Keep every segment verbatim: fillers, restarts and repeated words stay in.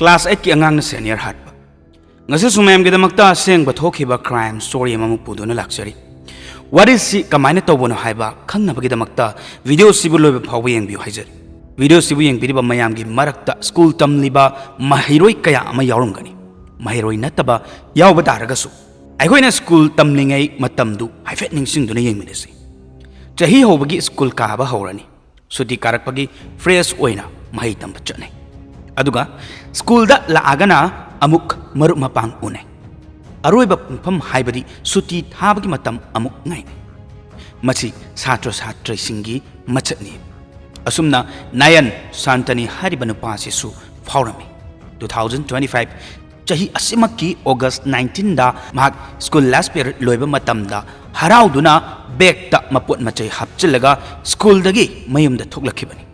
Class ꯑꯩꯠꯀꯤ ꯑꯉꯥꯡꯅ senior ꯍꯥꯠꯄ꯫ ꯉꯁꯤꯁꯨ ꯃꯌꯥꯝꯒꯤꯗꯃꯛꯇ ꯑꯁꯦꯡꯕ ꯊꯣꯛꯈꯤꯕ ꯀ꯭ꯔꯥꯏꯝ ꯁ꯭ꯇꯣꯔꯤ ꯑꯃꯃꯨꯛ ꯄꯨꯗꯨꯅ ꯂꯥꯛꯆꯔꯤ꯫ ꯋꯥꯔꯤꯁꯤ ꯀꯃꯥꯏꯅ ꯇꯧꯕꯅꯣ ꯍꯥꯏꯕ ꯈꯪꯅꯕꯒꯤꯗꯃꯛꯇ ꯚꯤꯗꯤꯑꯣꯁꯤꯕꯨ ꯂꯣꯏꯕ ꯐꯥꯎꯕ ꯌꯦꯡꯕꯤꯌꯨ ꯍꯥꯏꯖꯔꯤ꯫ ꯚꯤꯗꯤꯑꯣꯁꯤꯕꯨ ꯌꯦꯡꯕꯤꯔꯤꯕ ꯃꯌꯥꯝꯒꯤ ꯃꯔꯛꯇ ꯁ꯭ꯀꯨꯜ ꯇꯝꯂꯤꯕ ꯃꯍꯩꯔꯣꯏ ꯀꯌꯥ ꯑꯃ ꯌꯥꯎꯔꯝꯒꯅꯤ꯫ ꯃꯍꯩꯔꯣꯏ ꯅꯠꯇꯕ ꯌꯥꯎꯕ ꯇꯥꯔꯒꯁꯨ, ꯑꯩꯈꯣꯏꯅ ꯁ꯭ꯀꯨꯜ ꯇꯝꯂꯤꯉꯩ ꯃꯇꯝꯗꯨ ꯍꯥꯏꯐꯦꯠ ꯅꯤꯡꯁꯤꯡꯗꯨꯅ ꯌꯦꯡꯃꯤꯟꯅꯁꯤ꯫ ꯆꯍꯤ ꯍꯧꯕꯒꯤ ꯁ꯭ꯀꯨꯜ ꯀꯥꯕ ꯍꯧꯔꯅꯤ꯫ ꯁꯨꯇꯤ ꯀꯥꯔꯛꯄꯒꯤ ꯐ꯭ꯔꯦꯁ ꯑꯣꯏꯅ ꯃꯍꯩ ꯇꯝꯕ ꯆꯠꯅꯩ꯫ ꯑꯗꯨꯒ ꯁ꯭ꯀꯨꯜꯗ ꯂꯥꯛꯑꯒꯅ ꯑꯃꯨꯛ ꯃꯔꯨꯞ ꯃꯄꯥꯡ ꯎꯅꯩ꯫ ꯑꯔꯣꯏꯕ ꯄꯨꯡꯐꯝ ꯍꯥꯏꯕꯗꯤ ꯁꯨꯇꯤ ꯊꯥꯕꯒꯤ ꯃꯇꯝ ꯑꯃꯨꯛ ꯉꯥꯏꯅꯩ꯫ ꯃꯁꯤ ꯁꯥꯇ꯭ꯔ ꯁꯥꯇ꯭ꯔꯤꯁꯤꯡꯒꯤ ꯃꯆꯠꯅꯤ꯫ ꯑꯁꯨꯝꯅ ꯅꯌꯟ ꯁꯥꯟꯇꯅꯤ ꯍꯥꯏꯔꯤꯕ ꯅꯨꯄꯥꯁꯤꯁꯨ ꯐꯥꯎꯔꯝꯃꯤ꯫ Two thousand twenty five ꯆꯍꯤ ꯑꯁꯤꯃꯛꯀꯤ ꯑꯣꯒꯁ nineteenꯗ ꯃꯍꯥꯛ ꯁ꯭ꯀꯨꯜ ꯂꯥꯁ ꯄꯤꯔꯤꯌꯗ ꯂꯣꯏꯕ ꯃꯇꯝꯗ ꯍꯔꯥꯎꯗꯨꯅ ꯕꯦꯒꯇ ꯃꯄꯣꯠ ꯃꯆꯩ ꯍꯥꯞꯆꯤꯜꯂꯒ ꯁ꯭ꯀꯨꯜꯗꯒꯤ ꯃꯌꯨꯝꯗ ꯊꯣꯛꯂꯛꯈꯤꯕꯅꯤ꯫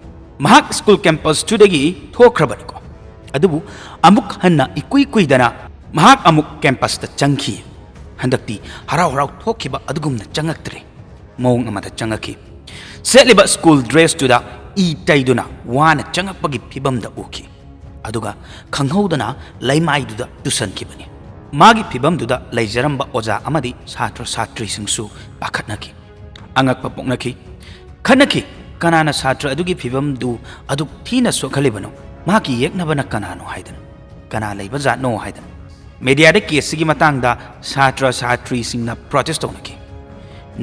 ꯃꯍꯥꯛ ꯁ꯭ꯀꯨꯜ ꯀꯦꯝꯄꯁꯇꯨꯗꯒꯤ ꯊꯣꯛꯈ꯭ꯔꯕꯅꯤꯀꯣ꯫ ꯑꯗꯨꯕꯨ ꯑꯃꯨꯛ ꯍꯟꯅ ꯏꯀꯨꯏ ꯀꯨꯏꯗꯅ ꯃꯍꯥꯛ ꯑꯃꯨꯛ ꯀꯦꯝꯄꯁꯇ ꯆꯪꯈꯤ꯫ ꯍꯟꯗꯛꯇꯤ ꯍꯔꯥꯎ ꯍꯔꯥꯎ ꯊꯣꯛꯈꯤꯕ ꯑꯗꯨꯒꯨꯝꯅ ꯆꯪꯉꯛꯇ꯭ꯔꯦ꯫ ꯃꯑꯣꯡ ꯑꯃꯗ ꯆꯪꯉꯛꯈꯤ꯫ ꯁꯦꯠꯂꯤꯕ ꯁ꯭ꯀꯨꯜ ꯗ꯭ꯔꯦꯁꯇꯨꯗ ꯏ ꯇꯩꯗꯨꯅ ꯋꯥꯅ ꯆꯪꯉꯛꯄꯒꯤ ꯐꯤꯕꯝꯗ ꯎꯈꯤ꯫ ꯑꯗꯨꯒ ꯈꯪꯍꯧꯗꯅ ꯂꯩꯃꯥꯏꯗꯨꯗ ꯇꯨꯁꯟꯈꯤꯕꯅꯤ꯫ ꯃꯥꯒꯤ ꯐꯤꯕꯝꯗꯨꯗ ꯂꯩꯖꯔꯝꯕ ꯑꯣꯖꯥ ꯑꯃꯗꯤ ꯁꯥꯇ꯭ꯔ ꯁꯥꯇ꯭ꯔꯤꯁꯤꯡꯁꯨ ꯄꯥꯈꯠꯅꯈꯤ꯫ ꯑꯉꯛꯄ ꯄꯣꯛꯅꯈꯤ꯫ ꯈꯠꯅꯈꯤ꯫ ꯀꯅꯥꯅ ꯁꯥꯇ꯭ꯔ ꯑꯗꯨꯒꯤ ꯐꯤꯕꯝꯗꯨ ꯑꯗꯨꯛ ꯊꯤꯅ ꯁꯣꯛꯍꯜꯂꯤꯕꯅꯣ? ꯃꯍꯥꯛꯀꯤ ꯌꯦꯛꯅꯕꯅ ꯀꯅꯥꯅꯣ ꯍꯥꯏꯗꯅ, ꯀꯅꯥ ꯂꯩꯕ ꯖꯥꯠꯅꯣ ꯍꯥꯏꯗꯅ꯫ ꯃꯦꯗꯤꯌꯥꯗ ꯀꯦꯁꯁꯤꯒꯤ ꯃꯇꯥꯡꯗ ꯁꯥꯇ꯭ꯔ ꯁꯥꯇ꯭ꯔꯤꯁꯤꯡꯅ ꯄ꯭ꯔꯣꯇꯦꯁ ꯇꯧꯅꯈꯤ꯫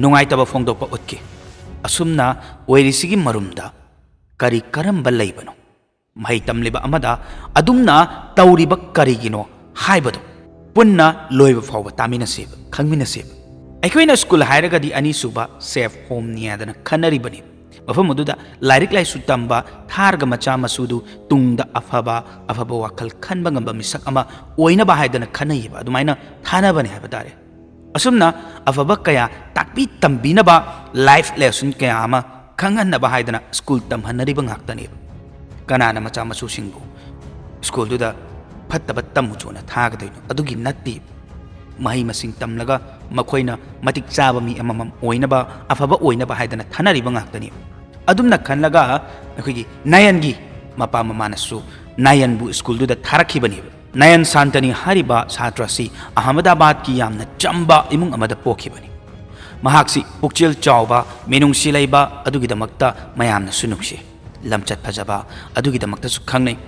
ꯅꯨꯡꯉꯥꯏꯇꯕ ꯐꯣꯡꯗꯣꯛꯄ ꯎꯠꯈꯤ꯫ ꯑꯁꯨꯝꯅ ꯑꯣꯏꯔꯤꯁꯤꯒꯤ ꯃꯔꯨꯝꯗ ꯀꯔꯤ ꯀꯔꯝꯕ ꯂꯩꯕꯅꯣ? ꯃꯍꯩ ꯇꯝꯂꯤꯕ ꯑꯃꯗ ꯑꯗꯨꯝꯅ ꯇꯧꯔꯤꯕ ꯀꯔꯤꯒꯤꯅꯣ ꯍꯥꯏꯕꯗꯨ ꯄꯨꯟꯅ ꯂꯣꯏꯕ ꯐꯥꯎꯕ ꯇꯥꯃꯤꯟꯅꯁꯦꯕ, ꯈꯪꯃꯤꯟꯅꯁꯦꯕ꯫ ꯑꯩꯈꯣꯏꯅ ꯁ꯭ꯀꯨꯜ ꯍꯥꯏꯔꯒꯗꯤ ꯑꯅꯤꯁꯨꯕ ꯁꯦꯐ ꯍꯣꯝꯅꯤ ꯍꯥꯏꯗꯅ ꯈꯟꯅꯔꯤꯕꯅꯤ꯫ ꯃꯐꯝ ꯑꯗꯨꯗ ꯂꯥꯏꯔꯤꯛ ꯂꯥꯏꯁꯨ ꯇꯝꯕ, ꯊꯥꯔꯒ ꯃꯆꯥ ꯃꯁꯨꯗꯨ ꯇꯨꯡꯗ ꯑꯐꯕ, ꯑꯐꯕ ꯋꯥꯈꯜ ꯈꯟꯕ ꯉꯝꯕ ꯃꯤꯁꯛ ꯑꯃ ꯑꯣꯏꯅꯕ ꯍꯥꯏꯗꯅ ꯈꯟꯅꯩꯌꯦꯕ, ꯑꯗꯨꯃꯥꯏꯅ ꯊꯥꯅꯕꯅꯦ ꯍꯥꯏꯕ ꯇꯥꯔꯦ꯫ ꯑꯁꯨꯝꯅ ꯑꯐꯕ ꯀꯌꯥ ꯇꯥꯛꯄꯤ ꯇꯝꯕꯤꯅꯕ, ꯂꯥꯏꯐ ꯂꯦꯁꯟ ꯀꯌꯥ ꯑꯃ ꯈꯪꯍꯟꯅꯕ ꯍꯥꯏꯗꯅ ꯁ꯭ꯀꯨꯜ ꯇꯝꯍꯟꯅꯔꯤꯕ ꯉꯥꯛꯇꯅꯦꯕ꯫ ꯀꯅꯥꯅ ꯃꯆꯥ ꯃꯁꯨꯁꯤꯡꯕꯨ ꯁ꯭ꯀꯨꯜꯗꯨꯗ ꯐꯠꯇꯕ ꯇꯝꯃꯨꯆꯣꯅ ꯊꯥꯒꯗꯣꯏꯅꯣ? ꯑꯗꯨꯒꯤ ꯅꯠꯇꯦ꯫ ꯃꯍꯩ ꯃꯁꯤꯡ ꯇꯝꯂꯒ ꯃꯈꯣꯏꯅ ꯃꯇꯤꯛ ꯆꯥꯕ ꯃꯤ ꯑꯃꯃꯝ ꯑꯣꯏꯅꯕ, ꯑꯐꯕ ꯑꯣꯏꯅꯕ ꯍꯥꯏꯗꯅ ꯊꯥꯅꯔꯤꯕ ꯉꯥꯛꯇꯅꯦꯕ꯫ ꯑꯗꯨꯝꯅ ꯈꯜꯂꯒ ꯑꯩꯈꯣꯏꯒꯤ ꯅꯌꯟꯒꯤ ꯃꯄꯥ ꯃꯃꯥꯅꯁꯨ ꯅꯌꯟꯕꯨ ꯁ꯭ꯀꯨꯜꯗꯨꯗ ꯊꯥꯔꯛꯈꯤꯕꯅꯦꯕ꯫ ꯅꯌꯟ ꯁꯥꯟꯇꯅꯤ ꯍꯥꯏꯔꯤꯕ ꯁꯥꯇ꯭ꯔ ꯑꯁꯤ ꯑꯍꯃꯗꯥꯕꯥꯗꯀꯤ ꯌꯥꯝꯅ ꯆꯝꯕ ꯏꯃꯨꯡ ꯑꯃꯗ ꯄꯣꯛꯈꯤꯕꯅꯤ꯫ ꯃꯍꯥꯛꯁꯤ ꯄꯨꯛꯆꯦꯜ ꯆꯥꯎꯕ, ꯃꯤꯅꯨꯡꯁꯤ ꯂꯩꯕ, ꯑꯗꯨꯒꯤꯗꯃꯛꯇ ꯃꯌꯥꯝꯅꯁꯨ ꯅꯨꯡꯁꯤ꯫ ꯂꯝꯆꯠ ꯐꯖꯕ, ꯑꯗꯨꯒꯤꯗꯃꯛꯇꯁꯨ ꯈꯪꯅꯩ꯫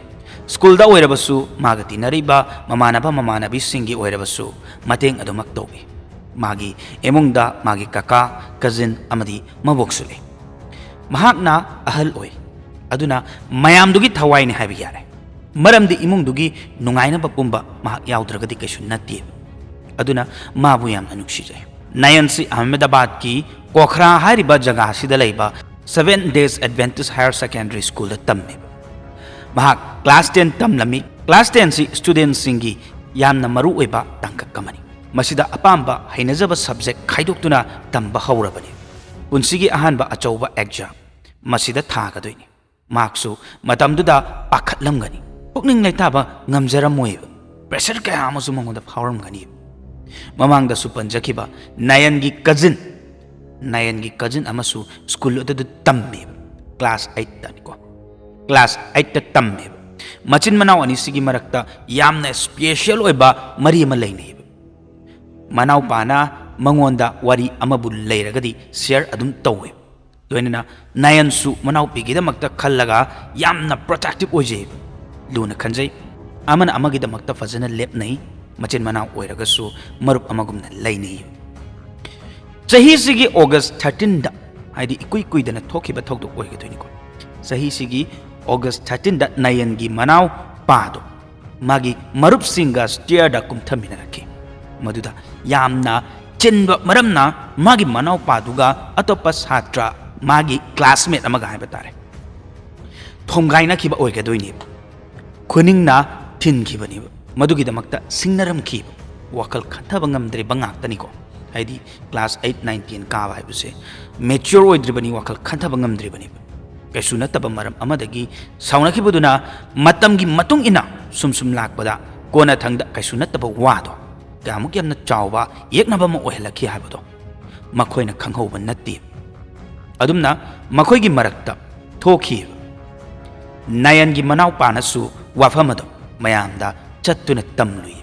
ꯁ꯭ꯀꯨꯜꯗ ꯑꯣꯏꯔꯕꯁꯨ, ꯃꯥꯒ ꯇꯤꯟꯅꯔꯤꯕ ꯃꯃꯥꯟꯅꯕ ꯃꯃꯥꯟꯅꯕꯤꯁꯤꯡꯒꯤ ꯑꯣꯏꯔꯕꯁꯨ ꯃꯇꯦꯡ ꯑꯗꯨꯃꯛ ꯇꯧꯏ꯫ ꯃꯥꯒꯤ ꯏꯃꯨꯡꯗ ꯃꯥꯒꯤ ꯀꯀꯥ, ꯀꯖꯤꯟ ꯑꯃꯗꯤ ꯃꯕꯣꯛꯁꯨ ꯂꯩ꯫ ꯃꯍꯥꯛꯅ ꯑꯍꯜ ꯑꯣꯏ, ꯑꯗꯨꯅ ꯃꯌꯥꯝꯗꯨꯒꯤ ꯊꯋꯥꯏꯅꯤ ꯍꯥꯏꯕ ꯌꯥꯔꯦ꯫ ꯃꯔꯝꯗꯤ ꯏꯃꯨꯡꯗꯨꯒꯤ ꯅꯨꯡꯉꯥꯏꯅꯕ ꯄꯨꯝꯕ ꯃꯍꯥꯛ ꯌꯥꯎꯗ꯭ꯔꯒꯗꯤ ꯀꯩꯁꯨ ꯅꯠꯇꯦ꯫ ꯑꯗꯨꯅ ꯃꯥꯕꯨ ꯌꯥꯝꯅ ꯅꯨꯡꯁꯤꯖꯩ꯫ ꯅꯌꯟꯁꯤ ꯑꯍꯃꯦꯗꯥꯕꯥꯗꯀꯤ ꯀꯣꯈ꯭ꯔꯥ ꯍꯥꯏꯔꯤꯕ ꯖꯒꯥ ꯑꯁꯤꯗ ꯂꯩꯕ Seventh Day Adventist Higher Secondary Schoolꯗ ꯇꯝꯃꯦꯕ꯫ ꯃꯍꯥꯛ class ten ꯇꯝꯂꯝꯃꯤ꯫ Class tenꯁꯤ studentꯁꯤꯡꯒꯤ ꯌꯥꯝꯅ ꯃꯔꯨ ꯑꯣꯏꯕ ꯇꯥꯡꯀꯛ ꯑꯃꯅꯤ꯫ ꯃꯁꯤꯗ ꯑꯄꯥꯝꯕ ꯍꯩꯅꯖꯕ subject ꯈꯥꯏꯗꯣꯛꯇꯨꯅ ꯇꯝꯕ ꯍꯧꯔꯕꯅꯤ꯫ ꯄꯨꯟꯁꯤꯒꯤ ꯑꯍꯥꯟꯕ ꯑꯆꯧꯕ exam ꯃꯁꯤꯗ ꯊꯥꯒꯗꯣꯏꯅꯤ꯫ ꯃꯍꯥꯛꯁꯨ ꯃꯇꯝꯗꯨꯗ ꯄꯥꯈꯠꯂꯝꯒꯅꯤ꯫ ꯄꯨꯛꯅꯤꯡ ꯂꯩꯇꯥꯕ ꯉꯝꯖꯔꯝꯃꯣꯏꯕ꯫ Pressure ꯀꯌꯥ ꯑꯃꯁꯨ ꯃꯉꯣꯟꯗ ꯐꯥꯎꯔꯝꯒꯅꯤ꯫ ꯃꯃꯥꯡꯗꯁꯨ ꯄꯟꯖꯈꯤꯕ ꯅꯌꯟꯒꯤ cousin, ꯅꯌꯟꯒꯤ cousin ꯑꯃꯁꯨ ꯁ꯭ꯀꯨꯜ ꯑꯗꯨꯗ ꯇꯝꯃꯦꯕ꯫ Class eightꯇꯅꯤꯀꯣ꯫ Class eightꯇ ꯇꯝꯃꯦꯕ꯫ ꯃꯆꯤꯟ ꯃꯅꯥꯎ ꯑꯅꯤꯁꯤꯒꯤ ꯃꯔꯛꯇ ꯌꯥꯝꯅ special ꯑꯣꯏꯕ ꯃꯔꯤ ꯑꯃ ꯂꯩꯅꯩꯕ꯫ ꯃꯅꯥꯎꯄꯥꯅ ꯃꯉꯣꯟꯗ ꯋꯥꯔꯤ ꯑꯃꯕꯨ ꯂꯩꯔꯒꯗꯤ share ꯑꯗꯨꯝ ꯇꯧꯋꯦ꯫ ꯂꯣꯏꯅꯅ ꯅꯌꯟꯁꯨ ꯃꯅꯥꯎꯄꯤꯒꯤꯗꯃꯛꯇ ꯈꯜꯂꯒ ꯌꯥꯝꯅ protective ꯑꯣꯏꯖꯩꯕ꯫ ꯂꯨꯅ ꯈꯟꯖꯩ꯫ ꯑꯃꯅ ꯑꯃꯒꯤꯗꯃꯛꯇ ꯐꯖꯅ ꯂꯦꯞꯅꯩ꯫ ꯃꯆꯤꯟ ꯃꯅꯥꯎ ꯑꯣꯏꯔꯒꯁꯨ ꯃꯔꯨꯞ ꯑꯃꯒꯨꯝꯅ ꯂꯩꯅꯩ꯫ ꯆꯍꯤꯁꯤꯒꯤ August thirteenꯗ, ꯍꯥꯏꯗꯤ ꯏꯀꯨꯏ ꯀꯨꯏꯗꯅ ꯊꯣꯛꯈꯤꯕ ꯊꯧꯗꯣꯛ ꯑꯣꯏꯒꯗꯣꯏꯅꯤꯀꯣ꯫ ꯆꯍꯤꯁꯤꯒꯤ August thirteenꯗ ꯅꯌꯟꯒꯤ ꯃꯅꯥꯎꯄꯥꯗꯣ ꯃꯥꯒꯤ ꯃꯔꯨꯞꯁꯤꯡꯒ stairꯗ ꯀꯨꯝꯊꯃꯤꯟꯅꯔꯛꯈꯤ꯫ ꯃꯗꯨꯗ ꯌꯥꯝꯅ ꯆꯤꯟꯕ ꯃꯔꯝꯅ ꯃꯥꯒꯤ ꯃꯅꯥꯎꯄꯥꯗꯨꯒ ꯑꯇꯣꯞꯄ ꯁꯥꯇ꯭ꯔ, ꯃꯥꯒꯤ classmate ꯑꯃꯒ ꯍꯥꯏꯕ ꯇꯥꯔꯦ, ꯊꯣꯝꯒꯥꯏꯅꯈꯤꯕ ꯑꯣꯏꯒꯗꯣꯏꯅꯦꯕ꯫ ꯈꯨꯅꯤꯡꯅ ꯊꯤꯟꯈꯤꯕꯅꯦꯕ꯫ ꯃꯗꯨꯒꯤꯗꯃꯛꯇ ꯁꯤꯡꯅꯔꯝꯈꯤꯕ꯫ ꯋꯥꯈꯜ ꯈꯟꯊꯕ ꯉꯝꯗ꯭ꯔꯤꯕ ꯉꯥꯛꯇꯅꯤꯀꯣ꯫ ꯍꯥꯏꯗꯤ class eight, nine, ten ꯀꯥꯕ ꯍꯥꯏꯕꯁꯦ mature ꯑꯣꯏꯗ꯭ꯔꯤꯕꯅꯤ, ꯋꯥꯈꯜ ꯈꯟꯊꯕ ꯉꯝꯗ꯭ꯔꯤꯕꯅꯦꯕ꯫ ꯀꯩꯁꯨ ꯅꯠꯇꯕ ꯃꯔꯝ ꯑꯃꯗꯒꯤ ꯁꯥꯎꯅꯈꯤꯕꯗꯨꯅ ꯃꯇꯝꯒꯤ ꯃꯇꯨꯡ ꯏꯟꯅ ꯁꯨꯝ ꯁꯨꯝ ꯂꯥꯛꯄꯗ ꯀꯣꯟꯅꯊꯪꯗ ꯀꯩꯁꯨ ꯅꯠꯇꯕ ꯋꯥꯗꯣ ꯀꯌꯥꯃꯨꯛ ꯌꯥꯝꯅ ꯆꯥꯎꯕ ꯌꯦꯛꯅꯕ ꯑꯃ ꯑꯣꯏꯍꯜꯂꯛꯈꯤ ꯍꯥꯏꯕꯗꯣ ꯃꯈꯣꯏꯅ ꯈꯪꯍꯧꯕ ꯅꯠꯇꯦ꯫ ꯑꯗꯨꯝꯅ ꯃꯈꯣꯏꯒꯤ ꯃꯔꯛꯇ ꯊꯣꯛꯈꯤꯕ ꯅꯌꯟꯒꯤ ꯃꯅꯥꯎꯄꯥꯅꯁꯨ ꯋꯥꯐꯝ ꯑꯗꯣ ꯃꯌꯥꯝꯗ ꯆꯠꯇꯨꯅ ꯇꯝꯂꯨꯏ꯫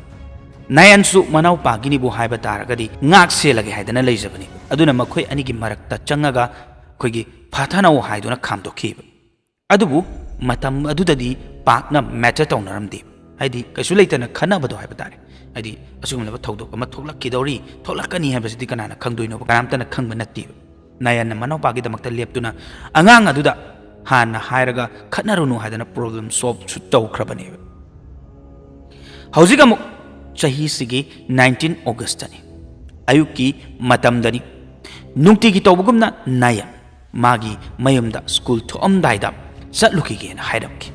ꯅꯥꯌꯟꯁꯨ ꯃꯅꯥꯎꯄꯥꯒꯤꯅꯤꯕꯨ ꯍꯥꯏꯕ ꯇꯥꯔꯒꯗꯤ ꯉꯥꯛ ꯁꯦꯜꯂꯒꯦ ꯍꯥꯏꯗꯅ ꯂꯩꯖꯕꯅꯤ꯫ ꯑꯗꯨꯅ ꯃꯈꯣꯏ ꯑꯅꯤꯒꯤ ꯃꯔꯛꯇ ꯆꯪꯉꯒ ꯑꯩꯈꯣꯏꯒꯤ ꯐꯥꯊꯅꯧ ꯍꯥꯏꯗꯨꯅ ꯈꯥꯝꯗꯣꯛꯈꯤꯕ꯫ ꯑꯗꯨꯕꯨ ꯃꯇꯝ ꯑꯗꯨꯗꯗꯤ ꯄꯥꯛꯅ ꯃꯦꯇꯔ ꯇꯧꯅꯔꯝꯗꯦ꯫ ꯍꯥꯏꯗꯤ ꯀꯩꯁꯨ ꯂꯩꯇꯅ ꯈꯟꯅꯕꯗꯣ ꯍꯥꯏꯕ ꯇꯥꯔꯦ꯫ ꯍꯥꯏꯗꯤ ꯑꯁꯤꯒꯨꯝꯂꯕ ꯊꯧꯗꯣꯛ ꯑꯃ ꯊꯣꯛꯂꯛꯈꯤꯗꯧꯔꯤ, ꯊꯣꯛꯂꯛꯀꯅꯤ ꯍꯥꯏꯕꯁꯤꯗꯤ ꯀꯅꯥꯅ ꯈꯪꯗꯣꯏꯅꯣꯕ? ꯀꯅꯥꯝꯇꯅ ꯈꯪꯕ ꯅꯠꯇꯦꯕ꯫ ꯅꯥꯌꯟꯅ ꯃꯅꯥꯎꯄꯥꯒꯤꯗꯃꯛꯇ ꯂꯦꯞꯇꯨꯅ ꯑꯉꯥꯡ ꯑꯗꯨꯗ ꯍꯥꯟꯅ ꯍꯥꯏꯔꯒ ꯈꯠꯅꯔꯨꯅꯨ ꯍꯥꯏꯗꯅ ꯄ꯭ꯔꯣꯕ꯭ꯂꯦꯝ ꯁꯣꯜꯕꯁꯨ ꯇꯧꯈ꯭ꯔꯕꯅꯦꯕ꯫ ꯍꯧꯖꯤꯛ ꯑꯃꯨꯛ ꯆꯍꯤꯁꯤꯒꯤ ꯅꯥꯏꯟꯇꯤꯟ ꯑꯣꯒꯁꯇꯅꯤ꯫ ꯑꯌꯨꯛꯀꯤ ꯃꯇꯝꯗꯅꯤ꯫ ꯅꯨꯡꯇꯤꯒꯤ ꯇꯧꯕꯒꯨꯝꯅ ꯅꯥꯌꯟ ꯃꯥꯒꯤ ꯃꯌꯨꯝꯗ ꯁ꯭ꯀꯨꯜ ꯊꯣꯛꯑꯝꯗꯥꯏꯗ ꯆꯠꯂꯨꯈꯤꯒꯦꯅ ꯍꯥꯏꯔꯝꯈꯤ꯫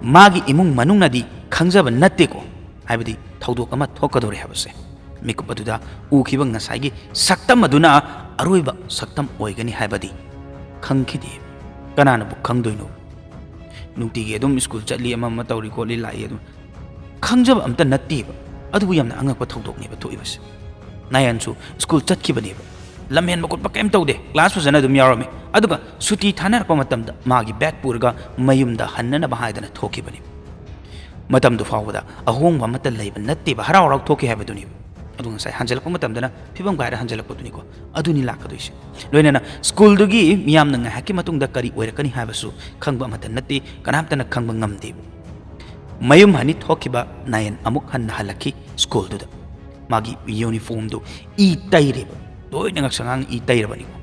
ꯃꯥꯒꯤ ꯏꯃꯨꯡ ꯃꯅꯨꯡꯅꯗꯤ ꯈꯪꯖꯕ ꯅꯠꯇꯦꯀꯣ, ꯍꯥꯏꯕꯗꯤ ꯊꯧꯗꯣꯛ ꯑꯃ ꯊꯣꯛꯀꯗꯧꯔꯦ ꯍꯥꯏꯕꯁꯦ꯫ ꯃꯤꯀꯨꯞ ꯑꯗꯨꯗ ꯎꯈꯤꯕ ꯉꯁꯥꯏꯒꯤ ꯁꯛꯇꯝ ꯑꯗꯨꯅ ꯑꯔꯣꯏꯕ ꯁꯛꯇꯝ ꯑꯣꯏꯒꯅꯤ ꯍꯥꯏꯕꯗꯤ ꯈꯪꯈꯤꯗꯦ꯫ ꯀꯅꯥꯅꯕꯨ ꯈꯪꯗꯣꯏꯅꯣ? ꯅꯨꯡꯇꯤꯒꯤ ꯑꯗꯨꯝ ꯁ꯭ꯀꯨꯜ ꯆꯠꯂꯤ, ꯑꯃ ꯑꯃ ꯇꯧꯔꯤ ꯈꯣꯠꯂꯤ, ꯂꯥꯛꯏ, ꯑꯗꯨꯝ ꯈꯪꯖꯕ ꯑꯝꯇ ꯅꯠꯇꯦꯕ꯫ ꯑꯗꯨꯕꯨ ꯌꯥꯝꯅ ꯑꯉꯛꯄ ꯊꯧꯗꯣꯛꯅꯦꯕ ꯊꯣꯛꯏꯕꯁꯦ꯫ ꯅꯥꯌꯟꯁꯨ ꯁ꯭ꯀꯨꯜ ꯆꯠꯈꯤꯕꯅꯦꯕ, ꯂꯝꯍꯦꯟꯕ ꯈꯣꯠꯄ ꯀꯩꯝ ꯇꯧꯗꯦ, ꯀ꯭ꯂꯥꯁ ꯐꯖꯅ ꯑꯗꯨꯝ ꯌꯥꯎꯔꯝꯃꯤ꯫ ꯑꯗꯨꯒ ꯁꯨꯇꯤ ꯊꯥꯅꯔꯛꯄ ꯃꯇꯝꯗ ꯃꯥꯒꯤ ꯕꯦꯒ ꯄꯨꯔꯒ ꯃꯌꯨꯝꯗ ꯍꯟꯅꯅꯕ ꯍꯥꯏꯗꯅ ꯊꯣꯛꯈꯤꯕꯅꯦꯕ꯫ ꯃꯇꯝꯗꯨ ꯐꯥꯎꯕꯗ ꯑꯍꯣꯡꯕ ꯑꯃꯠꯇ ꯂꯩꯕ ꯅꯠꯇꯦꯕ, ꯍꯔꯥꯎ ꯍꯔꯥꯎ ꯊꯣꯛꯈꯤ ꯍꯥꯏꯕꯗꯨꯅꯦꯕ꯫ ꯑꯗꯨꯒ ꯉꯁꯥꯏ ꯍꯟꯖꯜꯂꯛꯄ ꯃꯇꯝꯗꯅ ꯐꯤꯕꯝ ꯀꯥꯏꯔ ꯍꯟꯖꯜꯂꯛꯄꯗꯨꯅꯤꯀꯣ꯫ ꯑꯗꯨꯅꯤ ꯂꯥꯛꯀꯗꯣꯏꯁꯦ꯫ ꯂꯣꯏꯅꯅ ꯁ꯭ꯀꯨꯜꯗꯨꯒꯤ ꯃꯤꯌꯥꯝꯅ ꯉꯥꯏꯍꯥꯛꯀꯤ ꯃꯇꯨꯡꯗ ꯀꯔꯤ ꯑꯣꯏꯔꯛꯀꯅꯤ ꯍꯥꯏꯕꯁꯨ ꯈꯪꯕ ꯑꯃꯠꯇ ꯅꯠꯇꯦ, ꯀꯅꯥꯝꯇꯅ ꯈꯪꯕ ꯉꯝꯗꯦꯕ꯫ ꯃꯌꯨꯝ ꯍꯟꯅꯤ ꯊꯣꯛꯈꯤꯕ ꯅꯥꯌꯟ ꯑꯃꯨꯛ ꯍꯟꯅ ꯍꯜꯂꯛꯈꯤ ꯁ꯭ꯀꯨꯜꯗꯨꯗ꯫ ꯃꯥꯒꯤ ꯌꯨꯅꯤꯐꯣꯔꯝꯗꯨ ꯏ ꯇꯩꯔꯦꯕ, ꯂꯣꯏꯅ ꯉꯛꯁꯪ ꯉꯥꯡ ꯏ ꯇꯩꯔꯕꯅꯤꯀꯣ꯫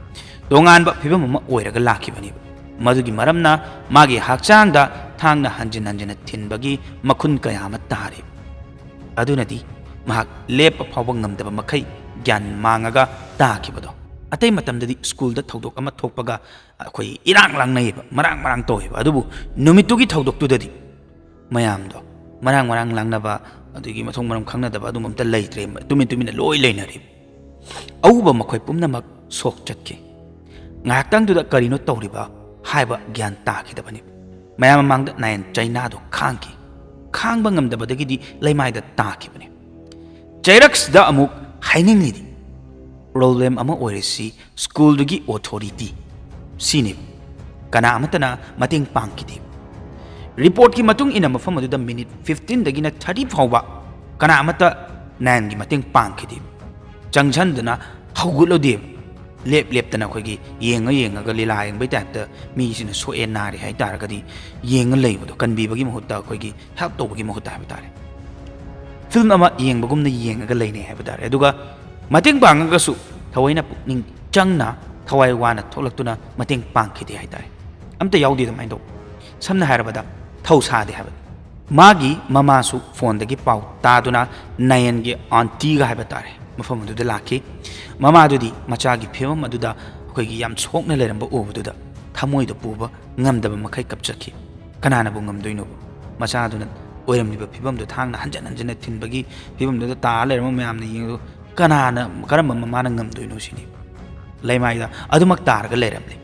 ꯇꯣꯉꯥꯟꯕ ꯐꯤꯕꯝ ꯑꯃ ꯑꯣꯏꯔꯒ ꯂꯥꯛꯈꯤꯕꯅꯦꯕ꯫ ꯃꯗꯨꯒꯤ ꯃꯔꯝꯅ ꯃꯥꯒꯤ ꯍꯛꯆꯥꯡꯗ ꯊꯥꯡꯅ ꯍꯟꯖꯤꯟ ꯍꯟꯖꯤꯟꯅ ꯊꯤꯟꯕꯒꯤ ꯃꯈꯨꯟ ꯀꯌꯥ ꯑꯃ ꯇꯥꯔꯦ꯫ ꯑꯗꯨꯅꯗꯤ ꯃꯍꯥꯛ ꯂꯦꯞꯄ ꯐꯥꯎꯕ ꯉꯝꯗꯕ ꯃꯈꯩ ꯒ꯭ꯌꯥꯟ ꯃꯥꯡꯉꯒ ꯇꯥꯈꯤꯕꯗꯣ꯫ ꯑꯇꯩ ꯃꯇꯝꯗꯗꯤ ꯁ꯭ꯀꯨꯜꯗ ꯊꯧꯗꯣꯛ ꯑꯃ ꯊꯣꯛꯄꯒ ꯑꯩꯈꯣꯏ ꯏꯔꯥꯡ ꯂꯥꯡꯅꯩꯌꯦꯕ, ꯃꯔꯥꯡ ꯃꯔꯥꯡ ꯇꯧꯋꯦꯕ꯫ ꯑꯗꯨꯕꯨ ꯅꯨꯃꯤꯠꯇꯨꯒꯤ ꯊꯧꯗꯣꯛꯇꯨꯗꯗꯤ ꯃꯌꯥꯝꯗꯣ ꯃꯔꯥꯡ ꯃꯔꯥꯡ ꯂꯥꯡꯅꯕ, ꯑꯗꯒꯤ ꯃꯊꯣꯡ ꯃꯔꯝ ꯈꯪꯅꯗꯕ ꯑꯗꯨꯝꯕ ꯑꯝꯇ ꯂꯩꯇ꯭ꯔꯦ꯫ ꯇꯨꯃꯤꯟ ꯇꯨꯃꯤꯟꯅ ꯂꯣꯏ ꯂꯩꯅꯔꯦ꯫ ꯑꯎꯕ ꯃꯈꯣꯏ ꯄꯨꯝꯅꯃꯛ ꯁꯣꯛ ꯆꯠꯈꯤ꯫ ꯉꯥꯏꯍꯥꯛꯇꯪꯗꯨꯗ ꯀꯔꯤꯅꯣ ꯇꯧꯔꯤꯕ ꯍꯥꯏꯕ ꯒ꯭ꯌꯥꯟ ꯇꯥꯈꯤꯗꯕꯅꯤ꯫ ꯃꯌꯥꯝ ꯃꯃꯥꯡꯗ ꯅꯥꯌꯟ ꯆꯩꯅꯥꯗꯣ ꯈꯥꯡꯈꯤ꯫ ꯈꯥꯡꯕ ꯉꯝꯗꯕꯗꯒꯤꯗꯤ ꯂꯩꯃꯥꯏꯗ ꯇꯥꯈꯤꯕꯅꯤ꯫ ꯆꯩꯔꯛꯁꯤꯗ ꯑꯃꯨꯛ ꯍꯥꯏꯅꯤꯡꯂꯤꯗꯤ, ꯄ꯭ꯔꯣꯕ꯭ꯂꯦꯝ ꯑꯃ ꯑꯣꯏꯔꯤꯁꯤ ꯁ꯭ꯀꯨꯜꯗꯨꯒꯤ ꯑꯣꯊꯣꯔꯤꯇꯤ ꯁꯤꯅꯤ꯫ ꯀꯅꯥ ꯑꯃꯠꯇꯅ ꯃꯇꯦꯡ ꯄꯥꯡꯈꯤꯗꯦ꯫ ꯔꯤꯄꯣꯔꯠꯀꯤ ꯃꯇꯨꯡ ꯏꯟꯅ ꯃꯐꯝ ꯑꯗꯨꯗ ꯃꯤꯅꯤꯠ ꯐꯤꯐꯇꯤꯟꯗꯒꯤꯅ ꯊꯥꯔꯇꯤ ꯐꯥꯎꯕ ꯀꯅꯥ ꯑꯃꯠꯇ ꯅꯥꯌꯟꯒꯤ ꯃꯇꯦꯡ ꯄꯥꯡꯈꯤꯗꯦ꯫ ꯆꯪꯁꯤꯟꯗꯨꯅ ꯍꯧꯒꯠꯂꯨꯗꯦꯕ꯫ ꯂꯦꯞ ꯂꯦꯞꯇꯅ ꯑꯩꯈꯣꯏꯒꯤ ꯌꯦꯡꯉ ꯌꯦꯡꯉꯒ ꯂꯤꯂꯥ ꯌꯦꯡꯕꯩ ꯇꯥꯏꯞꯇ ꯃꯤꯁꯤꯅ ꯁꯣꯛꯑꯦ ꯅꯥꯔꯦ ꯍꯥꯏ ꯇꯥꯔꯒꯗꯤ ꯌꯦꯡꯉ ꯂꯩꯕꯗꯣ, ꯀꯟꯕꯤꯕꯒꯤ ꯃꯍꯨꯠꯇ ꯑꯩꯈꯣꯏꯒꯤ ꯍꯦꯜꯞ ꯇꯧꯕꯒꯤ ꯃꯍꯨꯠꯇ ꯍꯥꯏꯕ ꯇꯥꯔꯦ꯫ ꯐꯤꯂꯝ ꯑꯃ ꯌꯦꯡꯕꯒꯨꯝꯅ ꯌꯦꯡꯉꯒ ꯂꯩꯅꯩ ꯍꯥꯏꯕ ꯇꯥꯔꯦ꯫ ꯑꯗꯨꯒ ꯃꯇꯦꯡ ꯄꯥꯡꯉꯒꯁꯨ ꯊꯑꯣꯏꯅ ꯄꯨꯛꯅꯤꯡ ꯆꯪꯅ ꯊꯋꯥꯏ ꯋꯥꯅ ꯊꯣꯛꯂꯛꯇꯨꯅ ꯃꯇꯦꯡ ꯄꯥꯡꯈꯤꯗꯦ ꯍꯥꯏ ꯇꯥꯔꯦ꯫ ꯑꯝꯇ ꯌꯥꯎꯗꯦ ꯑꯗꯨꯃꯥꯏꯅ ꯇꯧꯕ꯫ ꯁꯝꯅ ꯍꯥꯏꯔꯕꯗ ꯊꯧꯁꯥꯗꯦ ꯍꯥꯏꯕ꯫ ꯃꯥꯒꯤ ꯃꯃꯥꯁꯨ ꯐꯣꯟꯗꯒꯤ ꯄꯥꯎ ꯇꯥꯗꯨꯅ ꯅꯥꯌꯟꯒꯤ ꯑꯥꯟꯇꯤꯒ ꯍꯥꯏꯕ ꯇꯥꯔꯦ ꯃꯐꯝ ꯑꯗꯨꯗ ꯂꯥꯛꯈꯤ꯫ ꯃꯃꯥꯗꯨꯗꯤ ꯃꯆꯥꯒꯤ ꯐꯤꯕꯝ ꯑꯗꯨꯗ ꯑꯩꯈꯣꯏꯒꯤ ꯌꯥꯝ ꯁꯣꯛꯅ ꯂꯩꯔꯝꯕ ꯎꯕꯗꯨꯗ ꯊꯃꯣꯏꯗ ꯄꯨꯕ ꯉꯝꯗꯕ ꯃꯈꯩ ꯀꯞꯆꯈꯤ꯫ ꯀꯅꯥꯅꯕꯨ ꯉꯝꯗꯣꯏꯅꯣꯕ? ꯃꯆꯥꯗꯨꯅ ꯑꯣꯏꯔꯝꯂꯤꯕ ꯐꯤꯕꯝꯗꯨ ꯊꯥꯡꯅ ꯍꯟꯖꯟ ꯍꯟꯖꯟꯅ ꯊꯤꯟꯕꯒꯤ ꯐꯤꯕꯝꯗꯨꯗ ꯇꯥꯔ ꯂꯩꯔꯝꯕ ꯃꯌꯥꯝꯅ ꯌꯦꯡꯉꯨ, ꯀꯅꯥꯅ, ꯀꯔꯝꯕ ꯃꯃꯥꯅ ꯉꯝꯗꯣꯏꯅꯣ ꯁꯤꯅꯤ꯫ ꯂꯩꯃꯥꯏꯗ ꯑꯗꯨꯃꯛ ꯇꯥꯔꯒ ꯂꯩꯔꯝꯂꯤ꯫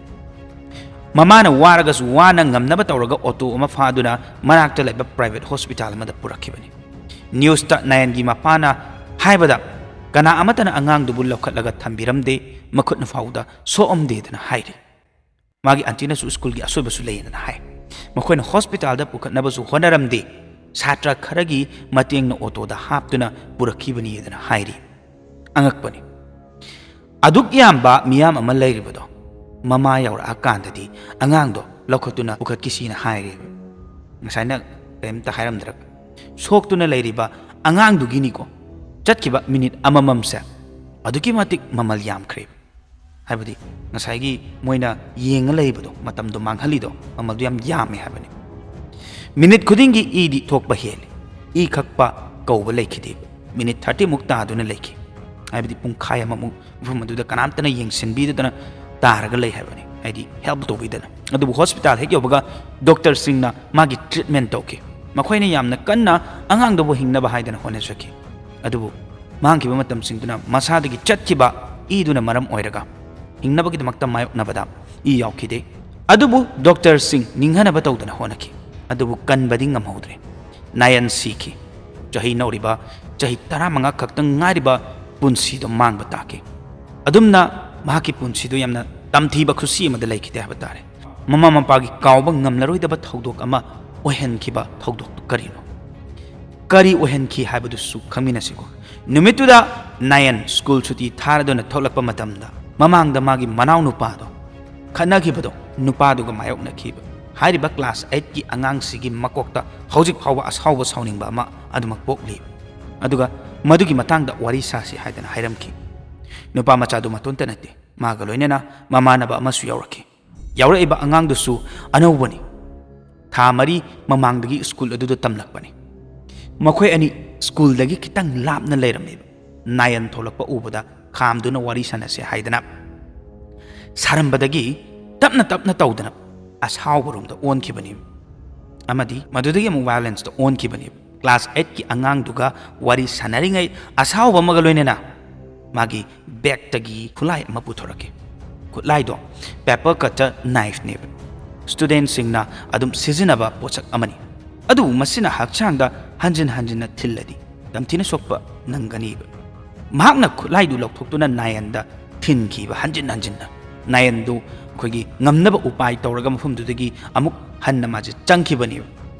ꯃꯃꯥꯅ ꯋꯥꯔꯒꯁꯨ ꯋꯥꯅ ꯉꯝꯅꯕ ꯇꯧꯔꯒ ꯑꯣꯇꯣ ꯑꯃ ꯐꯥꯗꯨꯅ ꯃꯅꯥꯛꯇ ꯂꯩꯕ ꯄ꯭ꯔꯥꯏꯚꯦꯠ ꯍꯣꯁꯄꯤꯇꯥꯜ ꯑꯃꯗ ꯄꯨꯔꯛꯈꯤꯕꯅꯤ꯫ ꯅ꯭ꯌꯨꯁꯇ ꯅꯥꯌꯟꯒꯤ ꯃꯄꯥꯅ ꯍꯥꯏꯕꯗ, ꯀꯅꯥ ꯑꯃꯠꯇꯅ ꯑꯉꯥꯡꯗꯨꯕꯨ ꯂꯧꯈꯠꯂꯒ ꯊꯝꯕꯤꯔꯝꯗꯦ, ꯃꯈꯨꯠꯅ ꯐꯥꯎꯗ ꯁꯣꯛꯑꯝꯗꯦꯗꯅ ꯍꯥꯏꯔꯤ꯫ ꯃꯥꯒꯤ ꯑꯟꯇꯤꯅꯁꯨ ꯁ꯭ꯀꯨꯜꯒꯤ ꯑꯁꯣꯏꯕꯁꯨ ꯂꯩꯌꯦꯅ ꯍꯥꯏ꯫ ꯃꯈꯣꯏꯅ ꯍꯣꯁꯄꯤꯇꯥꯜꯗ ꯄꯨꯈꯠꯅꯕꯁꯨ ꯍꯣꯠꯅꯔꯝꯗꯦ꯫ ꯁꯥꯇ꯭ꯔ ꯈꯔꯒꯤ ꯃꯇꯦꯡꯅ ꯑꯣꯇꯣꯗ ꯍꯥꯞꯇꯨꯅ ꯄꯨꯔꯛꯈꯤꯕꯅꯤꯗꯅ ꯍꯥꯏꯔꯤ꯫ ꯑꯉꯛꯄꯅꯤ꯫ ꯑꯗꯨꯛ ꯌꯥꯝꯕ ꯃꯤꯌꯥꯝ ꯑꯃ ꯂꯩꯔꯤꯕꯗꯣ, ꯃꯃꯥ ꯌꯧꯔꯛꯑꯀꯥꯟꯗꯗꯤ ꯑꯉꯥꯡꯗꯣ ꯂꯧꯈꯠꯇꯨꯅ ꯄꯨꯈꯠꯈꯤꯁꯤꯅ ꯍꯥꯏꯔꯦꯕ꯫ ꯉꯁꯥꯏꯅ ꯀꯔꯤꯝꯇ ꯍꯥꯏꯔꯝꯗ꯭ꯔꯒ ꯁꯣꯛꯇꯨꯅ ꯂꯩꯔꯤꯕ ꯑꯉꯥꯡꯗꯨꯒꯤꯅꯤꯀꯣ꯫ ꯆꯠꯈꯤꯕ ꯃꯤꯅꯤꯠ ꯑꯃꯃꯝꯁꯦ ꯑꯗꯨꯛꯀꯤ ꯃꯇꯤꯛ ꯃꯃꯜ ꯌꯥꯝꯈ꯭ꯔꯦꯕ꯫ ꯍꯥꯏꯕꯗꯤ ꯉꯁꯥꯏꯒꯤ ꯃꯣꯏꯅ ꯌꯦꯡꯉ ꯂꯩꯕꯗꯣ, ꯃꯇꯝꯗꯣ ꯃꯥꯡꯍꯜꯂꯤꯗꯣ, ꯃꯃꯜꯗꯣ ꯌꯥꯝ ꯌꯥꯝꯃꯦ ꯍꯥꯏꯕꯅꯤ꯫ ꯃꯤꯅꯤꯠ ꯈꯨꯗꯤꯡꯒꯤ ꯏꯗꯤ ꯊꯣꯛꯄ ꯍꯦꯜꯂꯤ꯫ ꯏ ꯈꯛꯄ ꯀꯧꯕ ꯂꯩꯈꯤꯗꯦꯕ꯫ ꯃꯤꯅꯤꯠ ꯊꯥꯔꯇꯤꯃꯨꯛ ꯇꯥꯗꯨꯅ ꯂꯩꯈꯤ꯫ ꯍꯥꯏꯕꯗꯤ ꯄꯨꯡꯈꯥꯏ ꯑꯃꯃꯨꯛ ꯃꯐꯝ ꯑꯗꯨꯗ ꯀꯅꯥꯝꯇꯅ ꯌꯦꯡꯁꯤꯟꯕꯤꯗꯗꯅ ꯇꯥꯔꯒ ꯂꯩ ꯍꯥꯏꯕꯅꯤ, ꯍꯥꯏꯗꯤ ꯍꯦꯜꯞ ꯇꯧꯕꯤꯗꯅ꯫ ꯑꯗꯨꯕꯨ ꯍꯣꯁꯄꯤꯇꯥꯜ ꯍꯦꯛ ꯌꯧꯕꯒ ꯗꯣꯛꯇꯔꯁꯤꯡꯅ ꯃꯥꯒꯤ ꯇ꯭ꯔꯤꯠꯃꯦꯟ ꯇꯧꯈꯤ꯫ ꯃꯈꯣꯏꯅ ꯌꯥꯝꯅ ꯀꯟꯅ ꯑꯉꯥꯡꯗꯨꯕꯨ ꯍꯤꯡꯅꯕ ꯍꯥꯏꯗꯅ ꯍꯣꯠꯅꯖꯈꯤ꯫ ꯑꯗꯨꯕꯨ ꯃꯥꯡꯈꯤꯕ ꯃꯇꯝꯁꯤꯡꯗꯨꯅ ꯃꯁꯥꯗꯒꯤ ꯆꯠꯈꯤꯕ ꯏꯗꯨꯅ ꯃꯔꯝ ꯑꯣꯏꯔꯒ ꯍꯤꯡꯅꯕꯒꯤꯗꯃꯛꯇ ꯃꯥꯌꯣꯛꯅꯕꯗ ꯏ ꯌꯥꯎꯈꯤꯗꯦ꯫ ꯑꯗꯨꯕꯨ ꯗꯣꯛꯇꯔꯁꯤꯡ ꯅꯤꯡꯍꯟꯅꯕ ꯇꯧꯗꯅ ꯍꯣꯠꯅꯈꯤ, ꯑꯗꯨꯕꯨ ꯀꯟꯕꯗꯤ ꯉꯝꯍꯧꯗ꯭ꯔꯦ꯫ ꯅꯥꯌꯟ ꯁꯤꯈꯤ꯫ ꯆꯍꯤ ꯅꯧꯔꯤꯕ ꯆꯍꯤ ꯇꯔꯥꯃꯉꯥ ꯈꯛꯇꯪ ꯉꯥꯏꯔꯤꯕ ꯄꯨꯟꯁꯤꯗꯣ ꯃꯥꯡꯕ ꯇꯥꯈꯤ꯫ ꯑꯗꯨꯝꯅ ꯃꯍꯥꯛꯀꯤ ꯄꯨꯟꯁꯤꯗꯣ ꯌꯥꯝꯅ ꯇꯝꯊꯤꯕ ꯈꯨꯠꯁꯤ ꯑꯃꯗ ꯂꯩꯈꯤꯗꯦ ꯍꯥꯏꯕ ꯇꯥꯔꯦ꯫ ꯃꯃꯥ ꯃꯄꯥꯒꯤ ꯀꯥꯎꯕ ꯉꯝꯂꯔꯣꯏꯗꯕ ꯊꯧꯗꯣꯛ ꯑꯃ ꯑꯣꯏꯍꯟꯈꯤꯕ ꯊꯧꯗꯣꯛꯇꯨ ꯀꯔꯤꯅꯣ? ꯀꯔꯤ ꯑꯣꯏꯍꯟꯈꯤ ꯍꯥꯏꯕꯗꯨꯁꯨ ꯈꯪꯃꯤꯟꯅꯁꯤꯀꯣ꯫ ꯅꯨꯃꯤꯠꯇꯨꯗ ꯅꯥꯌꯟ ꯁ꯭ꯀꯨꯜ ꯁꯨꯇꯤ ꯊꯥꯔꯗꯨꯅ ꯊꯣꯛꯂꯛꯄ ꯃꯇꯝꯗ, ꯃꯃꯥꯡꯗ ꯃꯥꯒꯤ ꯃꯅꯥꯎ ꯅꯨꯄꯥꯗꯣ ꯈꯠꯅꯈꯤꯕꯗꯣ, ꯅꯨꯄꯥꯗꯨꯒ ꯃꯥꯌꯣꯛꯅꯈꯤꯕ꯫ ꯍꯥꯏꯔꯤꯕ ꯀ꯭ꯂꯥꯁ ꯑꯩꯠꯀꯤ ꯑꯉꯥꯡꯁꯤꯒꯤ ꯃꯀꯣꯛꯇ ꯍꯧꯖꯤꯛ ꯐꯥꯎꯕ ꯑꯁꯥꯎꯕ ꯁꯥꯎꯅꯤꯡꯕ ꯑꯃ ꯑꯗꯨꯃꯛ ꯄꯣꯛꯂꯤ꯫ ꯑꯗꯨꯒ ꯃꯗꯨꯒꯤ ꯃꯇꯥꯡꯗ ꯋꯥꯔꯤ ꯁꯥꯁꯤ ꯍꯥꯏꯗꯅ ꯍꯥꯏꯔꯝꯈꯤ꯫ ꯅꯨꯄꯥ ꯃꯆꯥꯗꯨ ꯃꯇꯣꯟꯇ ꯅꯠꯇꯦ, ꯃꯥꯒ ꯂꯣꯏꯅꯅ ꯃꯃꯥꯟꯅꯕ ꯑꯃꯁꯨ ꯌꯥꯎꯔꯛꯈꯤ꯫ ꯌꯥꯎꯔꯛꯏꯕ ꯑꯉꯥꯡꯗꯨꯁꯨ ꯑꯅꯧꯕꯅꯤ꯫ ꯊꯥ ꯃꯔꯤ ꯃꯃꯥꯡꯗꯒꯤ ꯁ꯭ꯀꯨꯜ ꯑꯗꯨꯗ ꯇꯝꯂꯛꯄꯅꯤ꯫ ꯃꯈꯣꯏ ꯑꯅꯤ ꯁ꯭ꯀꯨꯜꯗꯒꯤ ꯈꯤꯇꯪ ꯂꯥꯞꯅ ꯂꯩꯔꯝꯃꯦꯕ꯫ ꯅꯥꯌꯟ ꯊꯣꯛꯂꯛꯄ ꯎꯕꯗ ꯈꯥꯝꯗꯨꯅ ꯋꯥꯔꯤ ꯁꯥꯟꯅꯁꯦ ꯍꯥꯏꯗꯅ ꯁꯥꯔꯝꯕꯗꯒꯤ ꯇꯞꯅ ꯇꯞꯅ ꯇꯧꯗꯅ ꯑꯁꯥꯎꯕꯔꯣꯝꯗ ꯑꯣꯟꯈꯤꯕꯅꯤ꯫ ꯑꯃꯗꯤ ꯃꯗꯨꯗꯒꯤ ꯑꯃꯨꯛ ꯚꯥꯏꯑꯣꯂꯦꯟꯁꯇ ꯑꯣꯟꯈꯤꯕꯅꯤ꯫ ꯀ꯭ꯂꯥꯁ ꯑꯩꯠꯀꯤ ꯑꯉꯥꯡꯗꯨꯒ ꯋꯥꯔꯤ ꯁꯥꯟꯅꯔꯤꯉꯩ ꯑꯁꯥꯎꯕ ꯑꯃꯒ ꯂꯣꯏꯅꯅ ꯃꯥꯒꯤ ꯕꯦꯛꯇꯒꯤ ꯈꯨꯠꯂꯥꯏ ꯑꯃ ꯄꯨꯊꯣꯔꯛꯈꯤ꯫ ꯈꯨꯠꯂꯥꯏꯗꯣ ꯄꯦꯄꯔ ꯀꯠꯇꯔ ꯅꯥꯏꯐꯅꯦꯕ꯫ ꯁ꯭ꯇꯨꯗꯦꯟꯁꯤꯡꯅ ꯑꯗꯨꯝ ꯁꯤꯖꯤꯟꯅꯕ ꯄꯣꯠꯁꯛ ꯑꯃꯅꯤ꯫ ꯑꯗꯨꯕꯨ ꯃꯁꯤꯅ ꯍꯛꯆꯥꯡꯗ ꯍꯟꯖꯤꯟ ꯍꯟꯖꯤꯟꯅ ꯊꯤꯜꯂꯗꯤ ꯌꯥꯝ ꯊꯤꯅ ꯁꯣꯛꯄ ꯅꯪꯒꯅꯤꯕ꯫ ꯃꯍꯥꯛꯅ ꯈꯨꯠꯂꯥꯏꯗꯨ ꯂꯧꯊꯣꯛꯇꯨꯅ ꯅꯥꯌꯟꯗ ꯊꯤꯟꯈꯤꯕ ꯍꯟꯖꯤꯟ ꯍꯟꯖꯤꯟꯅ꯫ ꯅꯥꯌꯟꯗꯨ ꯑꯩꯈꯣꯏꯒꯤ ꯉꯝꯅꯕ ꯎꯄꯥꯏ ꯇꯧꯔꯒ ꯃꯐꯝꯗꯨꯗꯒꯤ ꯑꯃꯨꯛ ꯍꯟꯅ ꯃꯥꯁꯦ ꯆꯪꯈꯤꯕꯅꯦꯕ꯫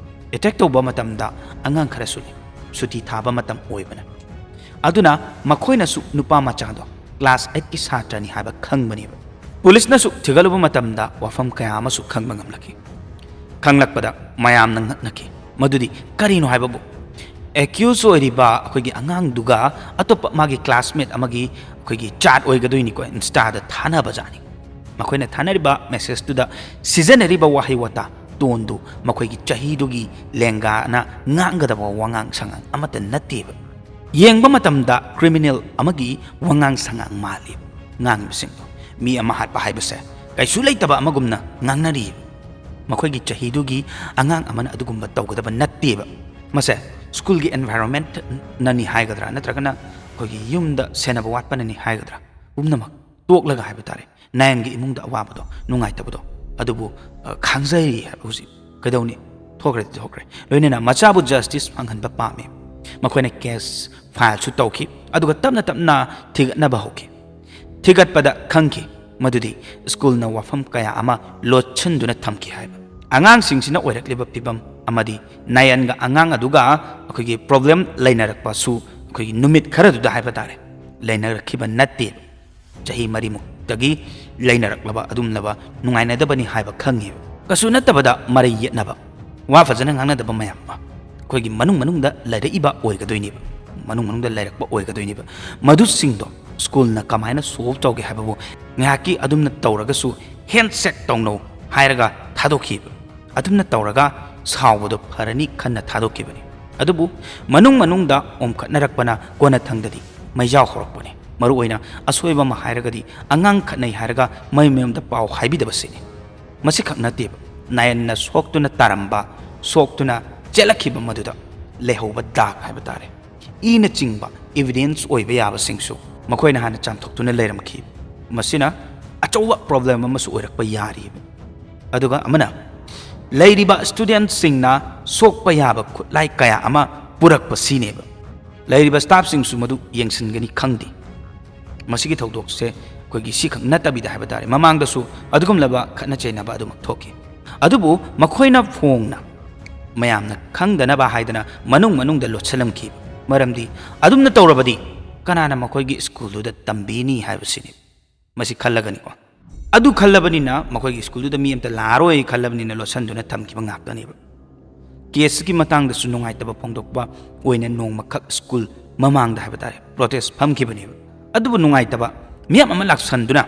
ꯑꯦꯇꯦꯛ ꯇꯧꯕ ꯃꯇꯝꯗ ꯑꯉꯥꯡ ꯈꯔꯁꯨ ꯂꯩ꯫ ꯁꯨꯇꯤ ꯊꯥꯕ ꯃꯇꯝ ꯑꯣꯏꯕꯅ꯫ ꯑꯗꯨꯅ ꯃꯈꯣꯏꯅꯁꯨ ꯅꯨꯄꯥ ꯃꯆꯥꯗꯣ ꯀ꯭ꯂꯥꯁ ꯑꯩꯠꯀꯤ ꯁꯥꯇ꯭ꯔꯅꯤ ꯍꯥꯏꯕ ꯈꯪꯕꯅꯦꯕ꯫ ꯄꯨꯂꯤꯁꯅꯁꯨ ꯊꯤꯒꯠꯂꯨꯕ ꯃꯇꯝꯗ ꯋꯥꯐꯝ ꯀꯌꯥ ꯑꯃꯁꯨ ꯈꯪꯕ ꯉꯝꯂꯛꯈꯤ꯫ ꯈꯪꯂꯛꯄꯗ ꯃꯌꯥꯝꯅ ꯉꯛꯅꯈꯤ꯫ ꯃꯗꯨꯗꯤ ꯀꯔꯤꯅꯣ ꯍꯥꯏꯕꯕꯨ, ꯑꯦꯀ꯭ꯌꯨꯁ ꯑꯣꯏꯔꯤꯕ ꯑꯩꯈꯣꯏꯒꯤ ꯑꯉꯥꯡꯗꯨꯒ ꯑꯇꯣꯞꯄ ꯃꯥꯒꯤ ꯀ꯭ꯂꯥꯁꯃꯦꯠ ꯑꯃꯒꯤ ꯑꯩꯈꯣꯏꯒꯤ ꯆꯥꯠ ꯑꯣꯏꯒꯗꯣꯏꯅꯤꯀꯣ, ꯏꯟꯁꯇꯥꯗ ꯊꯥꯅꯕꯖꯥꯠꯅꯤ꯫ ꯃꯈꯣꯏꯅ ꯊꯥꯅꯔꯤꯕ ꯃꯦꯁꯦꯖꯇꯨꯗ ꯁꯤꯖꯤꯟꯅꯔꯤꯕ ꯋꯥꯍꯩ ꯋꯥꯇꯥ, ꯇꯣꯟꯗꯨ ꯃꯈꯣꯏꯒꯤ ꯆꯍꯤꯗꯨꯒꯤ ꯂꯦꯡꯒꯥꯅ ꯉꯥꯡꯒꯗꯕ ꯋꯥꯉꯥꯡ ꯁꯉꯥꯡ ꯑꯃꯠꯇ ꯅꯠꯇꯦꯕ꯫ ꯌꯦꯡꯕ ꯃꯇꯝꯗ ꯀ꯭ꯔꯤꯃꯤꯅꯦꯜ ꯑꯃꯒꯤ ꯋꯥꯉꯥꯡ ꯁꯉꯥꯡ ꯃꯥꯜꯂꯤ꯫ ꯉꯥꯡꯉꯤꯕꯁꯤꯡꯗꯣ ꯃꯤ ꯑꯃ ꯍꯥꯠꯄ ꯍꯥꯏꯕꯁꯦ ꯀꯩꯁꯨ ꯂꯩꯇꯕ ꯑꯃꯒꯨꯝꯅ ꯉꯥꯡꯅꯔꯤ꯫ ꯃꯈꯣꯏꯒꯤ ꯆꯍꯤꯗꯨꯒꯤ ꯑꯉꯥꯡ ꯑꯃꯅ ꯑꯗꯨꯒꯨꯝꯕ ꯇꯧꯒꯗꯕ ꯅꯠꯇꯦꯕ꯫ ꯃꯁꯦ ꯁ꯭ꯀꯨꯜꯒꯤ ꯑꯦꯟꯚꯥꯏꯔꯣꯟꯃꯦꯟꯠꯅꯅꯤ ꯍꯥꯏꯒꯗ꯭ꯔꯥ, ꯅꯠꯇ꯭ꯔꯒꯅ ꯑꯩꯈꯣꯏꯒꯤ ꯌꯨꯝꯗ ꯁꯦꯟꯅꯕ ꯋꯥꯠꯄꯅꯅꯤ ꯍꯥꯏꯒꯗ꯭ꯔꯥ, ꯄꯨꯝꯅꯃꯛ ꯇꯣꯛꯂꯒ ꯍꯥꯏꯕ ꯇꯥꯔꯦ, ꯅꯥꯌꯟꯒꯤ ꯏꯃꯨꯡꯗ ꯑꯋꯥꯕꯗꯣ, ꯅꯨꯡꯉꯥꯏꯇꯕꯗꯣ, ꯑꯗꯨꯕꯨ, ꯑ, ꯈꯥꯡꯖꯔꯤ ꯍꯥꯏꯕ ꯍꯧꯖꯤꯛ꯫ ꯀꯩꯗꯧꯅꯤ? ꯊꯣꯛꯈ꯭ꯔꯗꯤ ꯊꯣꯛꯈ꯭ꯔꯦ꯫ ꯂꯣꯏꯅꯅ ꯃꯆꯥꯕꯨ ꯖꯁꯇꯤꯁ ꯐꯪꯍꯟꯕ ꯄꯥꯝꯃꯤ꯫ ꯃꯈꯣꯏꯅ ꯀꯦꯁ ꯐꯥꯏꯜꯁꯨ ꯇꯧꯈꯤ, ꯑꯗꯨꯒ ꯇꯞꯅ ꯇꯞꯅ ꯊꯤꯒꯠꯅꯕ ꯍꯧꯈꯤ꯫ ꯊꯤꯒꯠꯄꯗ ꯈꯪꯈꯤ ꯃꯗꯨꯗꯤ ꯁ꯭ꯀꯨꯜꯅ ꯋꯥꯐꯝ ꯀꯌꯥ ꯑꯃ ꯂꯣꯠꯁꯤꯟꯗꯨꯅ ꯊꯝꯈꯤ ꯍꯥꯏꯕ꯫ ꯑꯉꯥꯡꯁꯤꯡꯁꯤꯅ ꯑꯣꯏꯔꯛꯂꯤꯕ ꯐꯤꯕꯝ ꯑꯃꯗꯤ ꯅꯥꯌꯟꯒ ꯑꯉꯥꯡ ꯑꯗꯨꯒ ꯑꯩꯈꯣꯏꯒꯤ ꯄ꯭ꯔꯣꯕ꯭ꯂꯦꯝ ꯂꯩꯅꯔꯛꯄꯁꯨ ꯑꯩꯈꯣꯏꯒꯤ ꯅꯨꯃꯤꯠ ꯈꯔꯗꯨꯗ ꯍꯥꯏꯕ ꯇꯥꯔꯦ, ꯂꯩꯅꯔꯛꯈꯤꯕ ꯅꯠꯇꯦꯕ꯫ ꯆꯍꯤ ꯃꯔꯤꯃꯨꯛꯇꯒꯤ ꯂꯩꯅꯔꯛꯂꯕ ꯑꯗꯨꯝꯂꯕ ꯅꯨꯡꯉꯥꯏꯅꯗꯕꯅꯤ ꯍꯥꯏꯕ ꯈꯪꯉꯦꯕ꯫ ꯀꯩꯁꯨ ꯅꯠꯇꯕꯗ ꯃꯔꯩ ꯌꯦꯠꯅꯕ, ꯋꯥ ꯐꯖꯅ ꯉꯥꯡꯅꯗꯕ ꯃꯌꯥꯝ ꯑꯃ ꯑꯩꯈꯣꯏꯒꯤ ꯃꯅꯨꯡ ꯃꯅꯨꯡꯗ ꯂꯩꯔꯛꯏꯕ ꯑꯣꯏꯒꯗꯣꯏꯅꯦꯕ, ꯃꯅꯨꯡ ꯃꯅꯨꯡꯗ ꯂꯩꯔꯛꯄ ꯑꯣꯏꯒꯗꯣꯏꯅꯦꯕ꯫ ꯃꯗꯨꯁꯤꯡꯗꯣ ꯁ꯭ꯀꯨꯜꯅ ꯀꯃꯥꯏꯅ ꯁꯣꯜꯕ ꯇꯧꯒꯦ ꯍꯥꯏꯕꯕꯨ, ꯉꯥꯏꯍꯥꯛꯀꯤ ꯑꯗꯨꯝꯅ ꯇꯧꯔꯒꯁꯨ ꯍꯦꯟꯁꯦꯛ ꯇꯧꯅꯧ ꯍꯥꯏꯔꯒ ꯊꯥꯗꯣꯛꯈꯤꯕ꯫ ꯑꯗꯨꯝꯅ ꯇꯧꯔꯒ ꯁꯥꯎꯕꯗꯣ ꯐꯔꯅꯤ ꯈꯟꯅ ꯊꯥꯗꯣꯛꯈꯤꯕꯅꯤ꯫ ꯑꯗꯨꯕꯨ ꯃꯅꯨꯡ ꯃꯅꯨꯡꯗ ꯑꯣꯝꯈꯠꯅꯔꯛꯄꯅ ꯀꯣꯟꯅꯊꯪꯗꯗꯤ ꯃꯩꯖꯥꯎ ꯍꯧꯔꯛꯄꯅꯤ꯫ ꯃꯔꯨꯑꯣꯏꯅ ꯑꯁꯣꯏꯕ ꯑꯃ ꯍꯥꯏꯔꯒꯗꯤ, ꯑꯉꯥꯡ ꯈꯠꯅꯩ ꯍꯥꯏꯔꯒ ꯃꯌꯨꯝ ꯃꯌꯨꯝꯗ ꯄꯥꯎ ꯍꯥꯏꯕꯤꯗꯕꯁꯤꯅꯤ꯫ ꯃꯁꯤꯈꯛ ꯅꯠꯇꯦꯕ, ꯅꯥꯌꯟꯅ ꯁꯣꯛꯇꯨꯅ ꯇꯥꯔꯝꯕ, ꯁꯣꯛꯇꯨꯅ ꯆꯦꯜꯂꯛꯈꯤꯕ ꯃꯗꯨꯗ ꯂꯩꯍꯧꯕ ꯗꯥꯛ ꯍꯥꯏꯕ ꯇꯥꯔꯦ, ꯏꯅꯆꯤꯡꯕ ꯏꯚꯤꯗꯦꯟꯁ ꯑꯣꯏꯕ ꯌꯥꯕꯁꯤꯡꯁꯨ ꯃꯈꯣꯏꯅ ꯍꯥꯟꯅ ꯆꯥꯝꯊꯣꯛꯇꯨꯅ ꯂꯩꯔꯝꯈꯤ꯫ ꯃꯁꯤꯅ ꯑꯆꯧꯕ ꯄ꯭ꯔꯣꯕ꯭ꯂꯦꯝ ꯑꯃꯁꯨ ꯑꯣꯏꯔꯛꯄ ꯌꯥꯔꯤꯕ꯫ ꯑꯗꯨꯒ ꯑꯃꯅ, ꯂꯩꯔꯤꯕ ꯁ꯭ꯇꯨꯗꯦꯟꯠꯁꯤꯡꯅ ꯁꯣꯛꯄ ꯌꯥꯕ ꯈꯨꯠꯂꯥꯏ ꯀꯌꯥ ꯑꯃ ꯄꯨꯔꯛꯄ ꯁꯤꯅꯦꯕ꯫ ꯂꯩꯔꯤꯕ ꯁ꯭ꯇꯥꯐꯁꯤꯡꯁꯨ ꯃꯗꯨ ꯌꯦꯡꯁꯤꯟꯒꯅꯤ ꯈꯪꯗꯦ꯫ ꯃꯁꯤꯒꯤ ꯊꯧꯗꯣꯛꯁꯦ ꯑꯩꯈꯣꯏꯒꯤ ꯁꯤꯈꯛ ꯅꯠꯇꯕꯤꯗ ꯍꯥꯏꯕ ꯇꯥꯔꯦ, ꯃꯃꯥꯡꯗꯁꯨ ꯑꯗꯨꯒꯨꯝꯂꯕ ꯈꯠꯅ ꯆꯩꯅꯕ ꯑꯗꯨꯃꯛ ꯊꯣꯛꯈꯤ꯫ ꯑꯗꯨꯕꯨ ꯃꯈꯣꯏꯅ ꯐꯣꯡꯅ ꯃꯌꯥꯝꯅ ꯈꯪꯗꯅꯕ ꯍꯥꯏꯗꯅ ꯃꯅꯨꯡ ꯃꯅꯨꯡꯗ ꯂꯣꯠꯁꯤꯜꯂꯝꯈꯤ꯫ ꯃꯔꯝꯗꯤ ꯑꯗꯨꯝꯅ ꯇꯧꯔꯕꯗꯤ ꯀꯅꯥꯅ ꯃꯈꯣꯏꯒꯤ ꯁ꯭ꯀꯨꯜꯗꯨꯗ ꯇꯝꯕꯤꯅꯤ ꯍꯥꯏꯕꯁꯤꯅꯤ꯫ ꯃꯁꯤ ꯈꯜꯂꯒꯅꯤꯀꯣ꯫ ꯑꯗꯨ ꯈꯜꯂꯕꯅꯤꯅ ꯃꯈꯣꯏꯒꯤ ꯁ꯭ꯀꯨꯜꯗꯨꯗ ꯃꯤ ꯑꯝꯇ ꯂꯥꯛꯑꯔꯣꯏ ꯈꯜꯂꯕꯅꯤꯅ ꯂꯣꯠꯁꯤꯟꯗꯨꯅ ꯊꯝꯈꯤꯕ ꯉꯥꯛꯇꯅꯦꯕ꯫ ꯀꯦꯁꯀꯤ ꯃꯇꯥꯡꯗꯁꯨ ꯅꯨꯡꯉꯥꯏꯇꯕ ꯐꯣꯡꯗꯣꯛꯄ ꯑꯣꯏꯅ ꯅꯣꯡꯃꯈꯛ ꯁ꯭ꯀꯨꯜ ꯃꯃꯥꯡꯗ ꯍꯥꯏꯕ ꯇꯥꯔꯦ ꯄ꯭ꯔꯣꯇꯦꯁ ꯐꯝꯈꯤꯕꯅꯦꯕ꯫ ꯑꯗꯨꯕꯨ ꯅꯨꯡꯉꯥꯏꯇꯕ ꯃꯤꯌꯥꯝ ꯑꯃ ꯂꯥꯛꯁꯟꯗꯨꯅ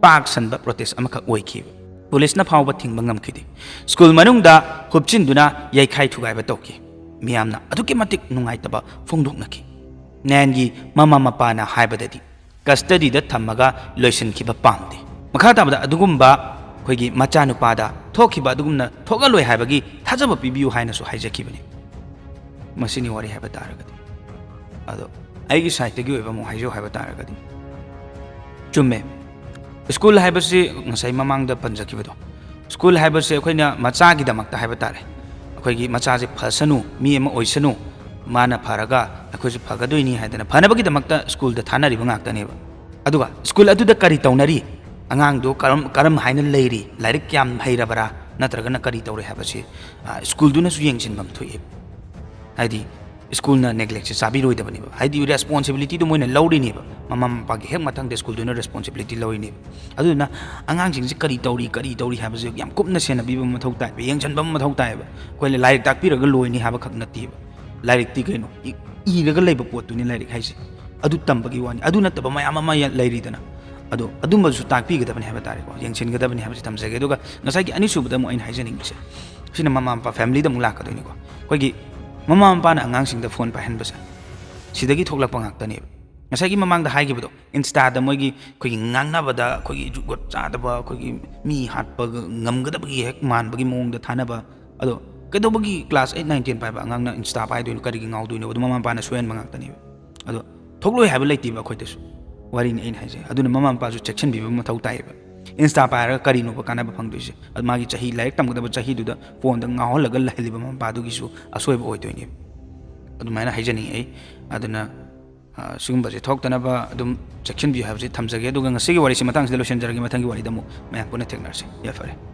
ꯄꯥꯛ ꯁꯟꯕ ꯄ꯭ꯔꯣꯇꯦꯁ ꯑꯃꯈꯛ ꯑꯣꯏꯈꯤꯕ꯫ ꯄꯨꯂꯤꯁꯅ ꯐꯥꯎꯕ ꯊꯤꯡꯕ ꯉꯝꯈꯤꯗꯦ꯫ ꯁ꯭ꯀꯨꯜ ꯃꯅꯨꯡꯗ ꯍꯨꯞꯆꯤꯟꯗꯨꯅ ꯌꯩꯈꯥꯏ ꯊꯨꯒꯥꯏꯕ ꯇꯧꯈꯤ꯫ ꯃꯤꯌꯥꯝꯅ ꯑꯗꯨꯛꯀꯤ ꯃꯇꯤꯛ ꯅꯨꯡꯉꯥꯏꯇꯕ ꯐꯣꯡꯗꯣꯛꯅꯈꯤ꯫ ꯅꯥꯌꯟꯒꯤ ꯃꯃꯥ ꯃꯄꯥꯅ ꯍꯥꯏꯕꯗꯗꯤ ꯀꯁꯇꯗꯤꯗ ꯊꯝꯃꯒ ꯂꯣꯏꯁꯤꯟꯈꯤꯕ ꯄꯥꯝꯗꯦ꯫ ꯃꯈꯥ ꯇꯥꯕꯗ ꯑꯗꯨꯒꯨꯝꯕ ꯑꯩꯈꯣꯏꯒꯤ ꯃꯆꯥꯅꯨꯄꯥꯗ ꯊꯣꯛꯈꯤꯕ ꯑꯗꯨꯒꯨꯝꯅ ꯊꯣꯛꯍꯜꯂꯣꯏ ꯍꯥꯏꯕꯒꯤ ꯊꯥꯖꯕ ꯄꯤꯕꯤꯌꯨ ꯍꯥꯏꯅꯁꯨ ꯍꯥꯏꯖꯈꯤꯕꯅꯤ꯫ ꯃꯁꯤꯅꯤ ꯋꯥꯔꯤ ꯍꯥꯏꯕ ꯇꯥꯔꯒꯗꯤ꯫ ꯑꯗꯣ ꯑꯩꯒꯤ ꯁꯥꯏꯠꯇꯒꯤ ꯑꯣꯏꯕ ꯑꯃꯨꯛ ꯍꯥꯏꯖꯧ ꯍꯥꯏꯕ ꯇꯥꯔꯒꯗꯤ, ꯆꯨꯝꯃꯦ, ꯁ꯭ꯀꯨꯜ ꯍꯥꯏꯕꯁꯤ ꯉꯁꯥꯏ ꯃꯃꯥꯡꯗ ꯄꯟꯖꯈꯤꯕꯗꯣ, ꯁ꯭ꯀꯨꯜ ꯍꯥꯏꯕꯁꯦ ꯑꯩꯈꯣꯏꯅ ꯃꯆꯥꯒꯤꯗꯃꯛꯇ ꯍꯥꯏꯕ ꯇꯥꯔꯦ, ꯑꯩꯈꯣꯏꯒꯤ ꯃꯆꯥꯁꯦ ꯐꯁꯅꯨ, ꯃꯤ ꯑꯃ ꯑꯣꯏꯁꯅꯨ, ꯃꯥꯅ ꯐꯔꯒ ꯑꯩꯈꯣꯏꯁꯨ ꯐꯒꯗꯣꯏꯅꯤ ꯍꯥꯏꯗꯅ ꯐꯅꯕꯒꯤꯗꯃꯛꯇ ꯁ꯭ꯀꯨꯜꯗ ꯊꯥꯅꯔꯤꯕ ꯉꯥꯛꯇꯅꯦꯕ꯫ ꯑꯗꯨꯒ ꯁ꯭ꯀꯨꯜ ꯑꯗꯨꯗ ꯀꯔꯤ ꯇꯧꯅꯔꯤ, ꯑꯉꯥꯡꯗꯣ ꯀꯔꯝ, ꯀꯔꯝ ꯍꯥꯏꯅ ꯂꯩꯔꯤ, ꯂꯥꯏꯔꯤꯛ ꯀꯌꯥꯝ ꯍꯩꯔꯕ꯭ꯔꯥ, ꯅꯠꯇ꯭ꯔꯒꯅ ꯀꯔꯤ ꯇꯧꯔꯦ ꯍꯥꯏꯕꯁꯤ, ꯑ, ꯁ꯭ꯀꯨꯜꯗꯨꯅꯁꯨ ꯌꯦꯡꯁꯤꯟꯐꯝ ꯊꯣꯛꯑꯦꯕ꯫ ꯍꯥꯏꯗꯤ ꯁ꯭ꯀꯨꯜꯅ ꯅꯦꯒ꯭ꯂꯦꯛꯁꯦ ꯆꯥꯕꯤꯔꯣꯏꯗꯕꯅꯦꯕ, ꯍꯥꯏꯗꯤ ꯔꯦꯁꯄꯣꯟꯁꯤꯕꯤꯂꯤꯇꯤꯗꯣ ꯃꯣꯏꯅ ꯂꯧꯔꯤꯅꯦꯕ꯫ ꯃꯃꯥ ꯃꯄꯥꯒꯤ ꯍꯦꯛ ꯃꯊꯪꯗ ꯁ꯭ꯀꯨꯜꯗꯨꯅ ꯔꯦꯁꯄꯣꯟꯁꯤꯕꯤꯂꯤꯇꯤ ꯂꯧꯔꯤꯅꯦꯕ꯫ ꯑꯗꯨꯗꯨꯅ ꯑꯉꯥꯡꯁꯤꯡꯁꯦ ꯀꯔꯤ ꯇꯧꯔꯤ, ꯀꯔꯤ ꯇꯧꯔꯤ ꯍꯥꯏꯕꯁꯦ ꯌꯥꯝ ꯀꯨꯞꯅ ꯁꯦꯟꯅꯕꯤꯕ ꯑꯃ ꯃꯊꯧ ꯇꯥꯏꯕ, ꯌꯦꯡꯁꯤꯟꯕ ꯑꯃ ꯃꯊꯧ ꯇꯥꯏꯕ꯫ ꯑꯩꯈꯣꯏꯅ ꯂꯥꯏꯔꯤꯛ ꯇꯥꯛꯄꯤꯔꯒ ꯂꯣꯏꯅꯤ ꯍꯥꯏꯕꯈꯛ ꯅꯠꯇꯦꯕ꯫ ꯂꯥꯏꯔꯤꯛꯇꯤ ꯀꯩꯅꯣ? ꯏ-, ꯏꯔꯒ ꯂꯩꯕ ꯄꯣꯠꯇꯨꯅꯤ ꯂꯥꯏꯔꯤꯛ ꯍꯥꯏꯁꯦ꯫ ꯑꯗꯨ ꯇꯝꯕꯒꯤ ꯋꯥꯅꯤ꯫ ꯑꯗꯨ ꯅꯠꯇꯕ ꯃꯌꯥꯝ ꯑꯃ ꯌ-, ꯂꯩꯔꯤꯗꯅ꯫ ꯑꯗꯣ ꯑꯗꯨꯝꯕꯁꯨ ꯇꯥꯛꯄꯤꯒꯗꯕꯅꯤ ꯍꯥꯏꯕ ꯇꯥꯔꯦꯀꯣ, ꯌꯦꯡꯁꯤꯟꯒꯗꯕꯅꯤ ꯍꯥꯏꯕꯁꯤ ꯊꯝꯖꯒꯦ꯫ ꯑꯗꯨꯒ ꯉꯁꯥꯏꯒꯤ ꯑꯅꯤꯁꯨꯕꯗ ꯑꯃꯨꯛ ꯑꯩꯅ ꯍꯥꯏꯖꯅꯤꯡꯕꯁꯦ, ꯁꯤꯅ ꯃꯃꯥ ꯃꯄꯥ, ꯐꯦꯃꯤꯂꯤꯗ ꯑꯃꯨꯛ ꯂꯥꯛꯀꯗꯣꯏꯅꯤꯀꯣ꯫ ꯑꯩꯈꯣꯏꯒꯤ ꯃꯃꯥ ꯃꯄꯥꯅ ꯑꯉꯥꯡꯁꯤꯡꯗ ꯐꯣꯟ ꯄꯥꯏꯍꯟꯕꯁꯦ ꯁꯤꯗꯒꯤ ꯊꯣꯛꯂꯛꯄ ꯉꯥꯛꯇꯅꯦꯕ꯫ ꯉꯁꯥꯏꯒꯤ ꯃꯃꯥꯡꯗ ꯍꯥꯏꯈꯤꯕꯗꯣ, ꯏꯟꯁꯇꯥꯗ ꯃꯣꯏꯒꯤ ꯑꯩꯈꯣꯏꯒꯤ ꯉꯥꯡꯅꯕꯗ ꯑꯩꯈꯣꯏꯒꯤ ꯖꯨꯒꯣꯠ ꯆꯥꯗꯕ, ꯑꯩꯈꯣꯏꯒꯤ ꯃꯤ ꯍꯥꯠꯄ ꯉꯝꯒꯗꯕꯒꯤ ꯍꯦꯛ ꯃꯥꯟꯕꯒꯤ ꯃꯑꯣꯡꯗ ꯊꯥꯅꯕ꯫ ꯑꯗꯣ ꯀꯩꯗꯧꯕꯒꯤ ꯀ꯭ꯂꯥꯁ ꯑꯩꯠ, ꯅꯥꯏꯟ, ꯇꯦꯟ ꯄꯥꯏꯕ ꯑꯉꯥꯡꯅ ꯏꯟꯁꯇꯥ ꯄꯥꯏꯗꯣꯏꯅꯣ? ꯀꯔꯤꯒꯤ ꯉꯥꯎꯗꯣꯏꯅꯣ? ꯑꯗꯨ ꯃꯃꯥ ꯃꯄꯥꯅ ꯁꯣꯏꯍꯟꯕ ꯉꯥꯛꯇꯅꯦꯕ꯫ ꯑꯗꯣ ꯊꯣꯛꯂꯣꯏ ꯍꯥꯏꯕ ꯂꯩꯇꯦꯕ ꯑꯩꯈꯣꯏꯗꯁꯨ꯫ ꯋꯥꯔꯤꯅꯤ ꯑꯩꯅ ꯍꯥꯏꯁꯦ꯫ ꯑꯗꯨꯅ ꯃꯃꯥ ꯃꯄꯥꯁꯨ ꯆꯦꯛꯁꯤꯟꯕꯤꯕ ꯃꯊꯧ ꯇꯥꯏꯌꯦꯕ꯫ ꯏꯟꯁꯇꯥ ꯄꯥꯏꯔꯒ ꯀꯔꯤꯅꯣꯕ ꯀꯥꯟꯅꯕ ꯐꯪꯗꯣꯏꯁꯦ? ꯑꯗꯨ ꯃꯥꯒꯤ ꯆꯍꯤ, ꯂꯥꯏꯔꯤꯛ ꯇꯝꯒꯗꯕ ꯆꯍꯤꯗꯨꯗ ꯐꯣꯟꯗ ꯉꯥꯎꯍꯜꯂꯒ ꯂꯩꯍꯜꯂꯤꯕ ꯃꯃꯥ ꯃꯄꯥꯗꯨꯒꯤꯁꯨ ꯑꯁꯣꯏꯕ ꯑꯣꯏꯗꯣꯏꯅꯦꯕ꯫ ꯑꯗꯨꯃꯥꯏꯅ ꯍꯥꯏꯖꯅꯤꯡꯉꯤ ꯑꯩ꯫ ꯑꯗꯨꯅ, ꯑ, ꯁꯤꯒꯨꯝꯕꯁꯦ ꯊꯣꯛꯇꯅꯕ ꯑꯗꯨꯝ ꯆꯦꯛꯁꯤꯟꯕꯤꯌꯨ ꯍꯥꯏꯕꯁꯦ ꯊꯝꯖꯒꯦ꯫ ꯑꯗꯨꯒ ꯉꯁꯤꯒꯤ ꯋꯥꯔꯤꯁꯤ ꯃꯇꯥꯡꯁꯤꯗ ꯂꯣꯏꯁꯤꯟꯖꯔꯒꯦ꯫ ꯃꯊꯪꯒꯤ ꯋꯥꯔꯤꯗ ꯑꯃꯨꯛ ꯃꯌꯥꯝ ꯄꯨꯟꯅ ꯊꯦꯡꯅꯔꯁꯤ꯫ ꯌꯥꯏꯐꯔꯦ꯫